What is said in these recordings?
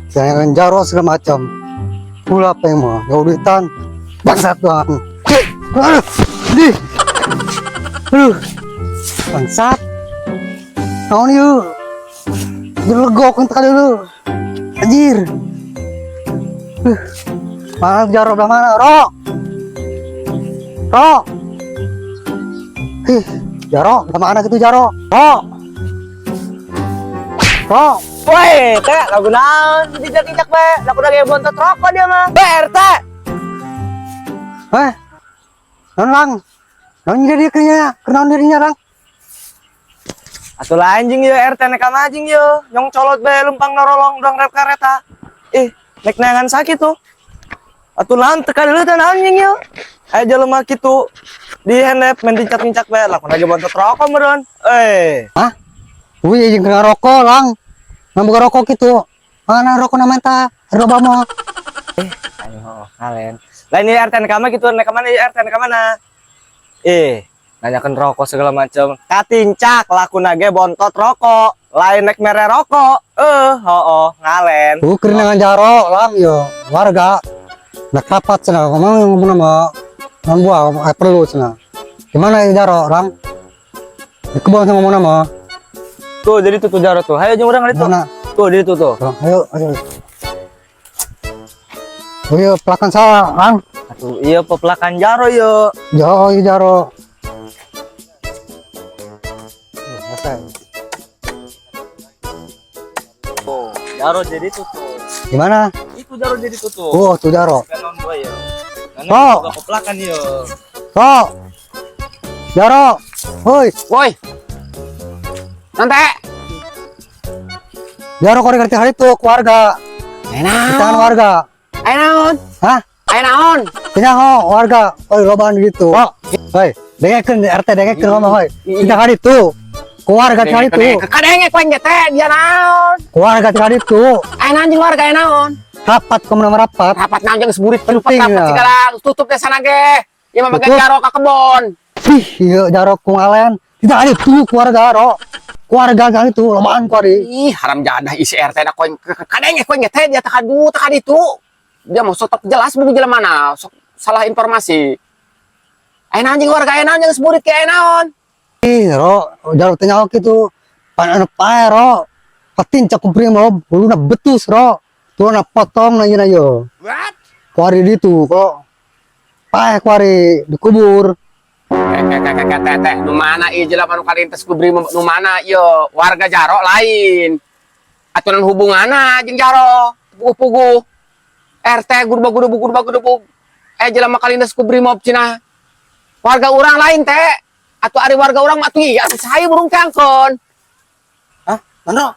Jangan jaro segala macam. Pula apa yang mau? Jauh duitan. Bangsat tuh. Aduh, di. Aduh. Bangsat. Naon ieu? Gelegok untuk kali lu. Anjir. Mana jaro belah mana? Ro. Ro. Ih, jaro, belah mana gitu jaro? Ro. Ro. Woi, teh, lagu naon diinjak-injak bae. Lagu lagi bontot rokok dia mah. Be, RT. Eh. Naon lang? Naon jadi kayaknya? Kenaon dirinya lang? Atuh lah anjing yo RT nek anjing yo. Nyong colot bae lempang norolong dong rep kereta. Ih, nek neangan sakit tuh. Atuh naon teka dulu teh anjing yo. Aya jelema kitu di hendep main tincak-tincak bae lagu lagi bontot rokok meureun. Eh, Hah? Wih, jeung kena rokok lang. Nggak buka rokok gitu. Mana rokok namanya ta? Loba mah. Ayo, kalian. Lah ini RT nek mana gitu nek mana RT nek mana? Eh, nanyakan rokok segala macam. Katincak laku nage bontot rokok, lain nek mere rokok. Eh, oh, ngalen. Bukan dengan jaro lang yo warga. Nak rapat cenah ngomong ngomong nama non buah perlu cenah. Gimana ya jaro lang? Di kebun ngomong nama. Tuh, jadi tuh tuh jaro tuh. Hayo jeung urang itu. Mana? Tuh, jadi tuh tuh. Tuh, ayo, ayo. Oh iya, pelakan salah, lang. Atuh, iya pepelakan jaro yo. Jauh iya jaro. Tuh, selesai. Tuh, jaro jadi tuh tuh. Gimana? Itu jaro jadi tuh tuh. Oh, tuh jaro. Kanon gua yo. Karena Oh. juga pepelakan yo. Oh. Jaro. Hoi, Woi. Nanti. Jaro kau ngerti hari itu keluarga. Ayo naon? Di tangan warga. Ayo naon? Hah? Ayo naon? Tidak ho, warga. Oi, lobaan gitu. Oh. Hoi, dengekeun RT dengekeun ngomong hoi. Tidak hari itu. Keluarga ti hari itu. Kadenge kowe teh dia naon? Keluarga ti hari itu. Ayo naon jeung warga ayo naon? Rapat ke mana rapat. Rapat naon jeung seburit Penting, rapat ya. Segala tutup deh sana ge. Ieu mah bagian Tutup. jaro ka kebon. Ih, iya jaro ku ngalen. Tidak ada itu keluarga ro. Keluarga kali itu lobaan kuari. Ih, haram jadah isi RT na koin kadenge kowe teh dia tak kadu tak itu. Dia mau sok jelas buku jelema mana, sok salah informasi. Ayo naon jeung warga ayo naon jeung seburit ke ayo naon? Ih, ro, jaro teh nyaho kitu. Pan anu pae ro. Katincak ku brimob, huluna betus ro. Tulangna potong na yo. What? Kuari ditu kok. Pae kuari dikubur. Teh teh nu mana ieu jelema nu kalintes ku brimob nu mana ieu warga jaro lain. Aturan hubunganna jeung jaro puguh-puguh. RT gurba gurubug gurba gurubug. Eh jelema kalintes ku brimob cenah. Warga urang lain teh. Atuh ari warga urang mah atuh iya saya burung cangkon. Hah? Mana?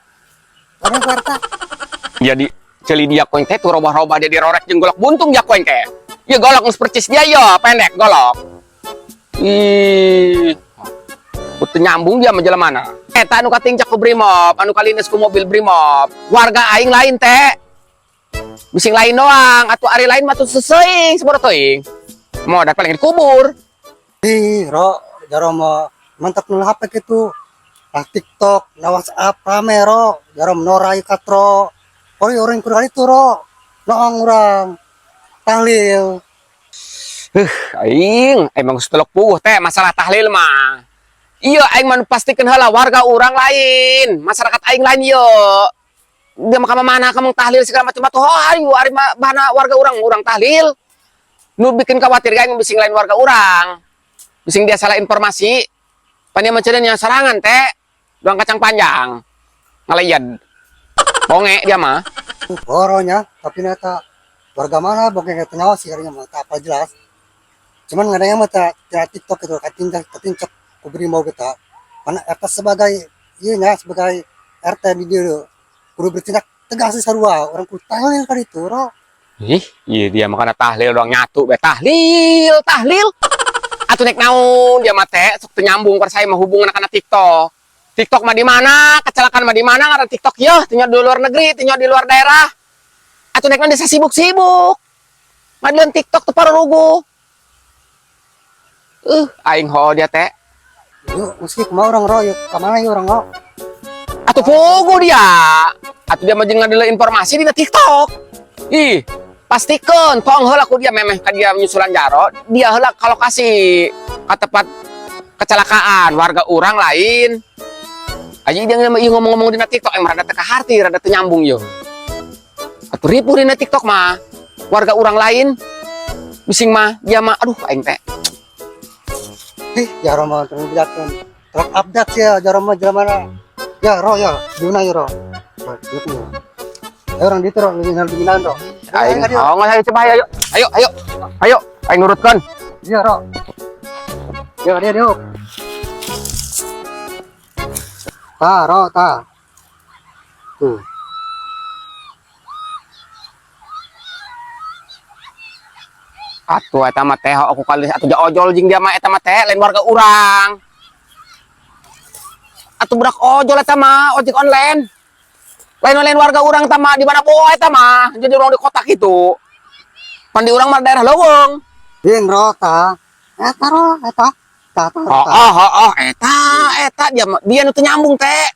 Mana ku? Jadi celi dia koin teh tuh robah-robah dia dirorek jeung golok buntung dia koin teh. Ieu golok geus percis dia yo pendek golok. Ih. Utuh nyambung dia mah jelema mana. Eta anu katincak ku brimob, anu kalindes ku mobil brimob. Warga aing lain teh. Bising lain doang, atuh ari lain mah tuh seseuing sabaraha teuing. Modal paling dikubur. Ih, ro, jaro mau mantap nul HP gitu. Lah TikTok, na WhatsApp rame ro, jaro menorai katro. Oh, orang kurang itu ro. Noong urang. Tahlil. Aing emang geus telok puguh teh masalah tahlil mah. Iya aing mah nu pastikeun heula warga urang lain, masyarakat aing lain ieu. Dia mah ka mana kamu tahlil segala macam atuh oh ayo ari mah bana warga urang urang tahlil. Nu bikin khawatir aing bising lain warga urang. Bising dia salah informasi. Pan dia mah cenah sarangan teh. Doang kacang panjang. Ngalayan. Bonge dia mah. Boronya, tapi neta warga mana bokeh kayak nyawa sih kayaknya mah tak apa jelas. Cuman ngadanya mah tak TikTok itu katincak katincak ku brimob kita. Mana RT sebagai iya nya sebagai RT di dia kudu bertindak tegas sih sarua orang kudu tahlil kan itu ro. Ih, iya dia makana tahlil doang nyatu be tahlil, tahlil. Atuh nek naon dia mah teh sok teu nyambung per saya mah hubungan kana TikTok. TikTok mah di mana, kecelakaan mah di mana ngaran TikTok yeuh, tinggal di luar negeri, tinggal di luar daerah. Atuh nek naon desa sibuk-sibuk. Madeleun TikTok tuh parurugu. Aing ho dia teh. Yuk, meski kumaha orang ro, yuk kemana yuk orang ro? Atuh pugu dia. Atuh dia mah jeung ngadeuleu informasi di TikTok. Ih, pastikan tong heula ku dia memeh ka dia nyusulan Jaro, dia heula ka lokasi ka tempat kecelakaan warga urang lain. Aja dia ieu ngomong-ngomong dina TikTok emang rada teu kaharti, rada teu nyambung yo. Atuh ripuh dina TikTok mah. Warga urang lain bising mah dia mah, aduh, aing teh. Ih, Jaro mah terus bejakeun. Terus update sih ya Jaro mah jelema mana. Ya, Ro ya, di mana ya, Ro? Nah, gitu ya. Ayo urang ditu, Ro, lebih lebih Ro. Aing oh nggak, ayo coba, ayo ayo ayo ayo, aing nurutkeun. Iya, Ro. Ya, dia dia. Ta, Ro, ta. Tuh. Atuh eta mah teh aku kali atuh ja ojol jeung dia mah, eta mah teh lain warga urang. Atuh budak ojol eta mah, ojek online. Lain lain warga urang eta mah, di mana boa eta mah, jadi urang di kota gitu. Pan di urang mah daerah leuweung. Din, Ro, ta. Eta, Ro, eta. Ta, ta, Oh, ta. oh, eta eta dia mah dia nu teu nyambung teh.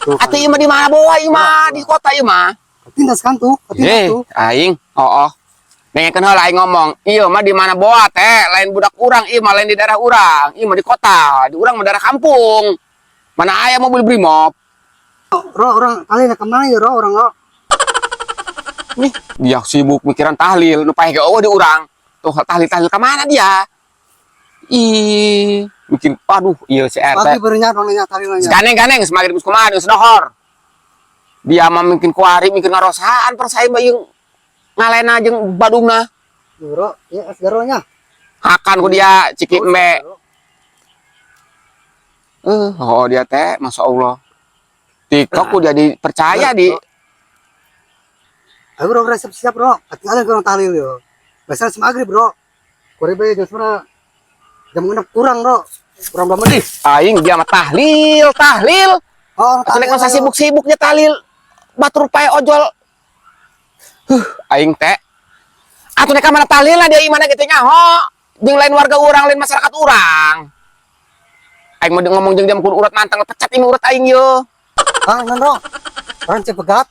Tuh, Atuh ieu mah di mana boa ieu mah, di kota ieu mah. Tindas kan tuh, ketindas Eh, tuh. Aing, oh. Dengekeun heula aing ngomong. Ieu mah di mana boa teh, lain budak urang, ieu mah lain di daerah urang. Ieu mah di kota, di urang mah daerah kampung. Mana aya mobil Brimob. Ro, urang kali na kemana ya, Ro, urang, Ro? Nih, dia sibuk mikiran tahlil, nu paeh ge euweuh di urang. Tuh tahlil-tahlil ka mana dia? Ih, bikin aduh, ieu si Pagi RT. baru nyadong nanya tali nanya. Ganeng-ganeng semakin geus kumaha geus dohor. Dia mah mungkin kuari mikir ngarosaan percaya mah ieu ngalena jeung badungna. Ro, ya es garonya. Hakan ku dia ciki embe. Oh dia teh, masya Allah. TikTok ku jadi percaya di. Ayo, bro, siap siap, Bro. Ketinggalan kurang tahlil yo. Biasa semagrib, Bro. Kore bae jam seberapa? Jam 6 kurang, Bro. Kurang berapa menit? Aing dia mah tahlil, tahlil. Oh, Atuh nek masa sibuk-sibuknya tahlil batur pae ojol. Huh, aing teh. Atuh nek ka mana tahlil lah dia imana gitu nyaho. Jeung lain warga urang, lain masyarakat urang. Aing mau ngomong jeung dia mah kudu urat manteng, pecat ini urat aing ye. Ah, non, Bro. Urang Cipegat.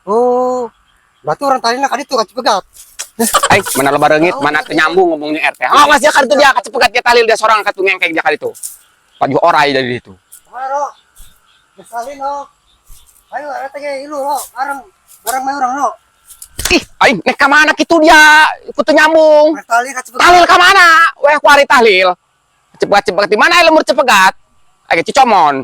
Oh, berarti urang tahlilna ka ditu ka Cipegat. Aing mana loba reungit, mana teu nyambung ngomongnya RT. Oh, mas dia ka ditu, dia ka Cipegat dia tahlil dia sorang ka ngengkeng dia ka ditu. Paju orai dari ditu. Kemana, Ro? Geus tahlil, Ro. Ayo, RT ge ilu, Ro. Bareng bareng main urang, Ro. Ih, aing nek ka mana kitu dia? Ikut teu nyambung. Urang tahlil ka Cipegat. Tahlil ka mana? Weh kuari tahlil. Cepegat cepegat di mana aya lembur Cepegat? Aya Cicomon.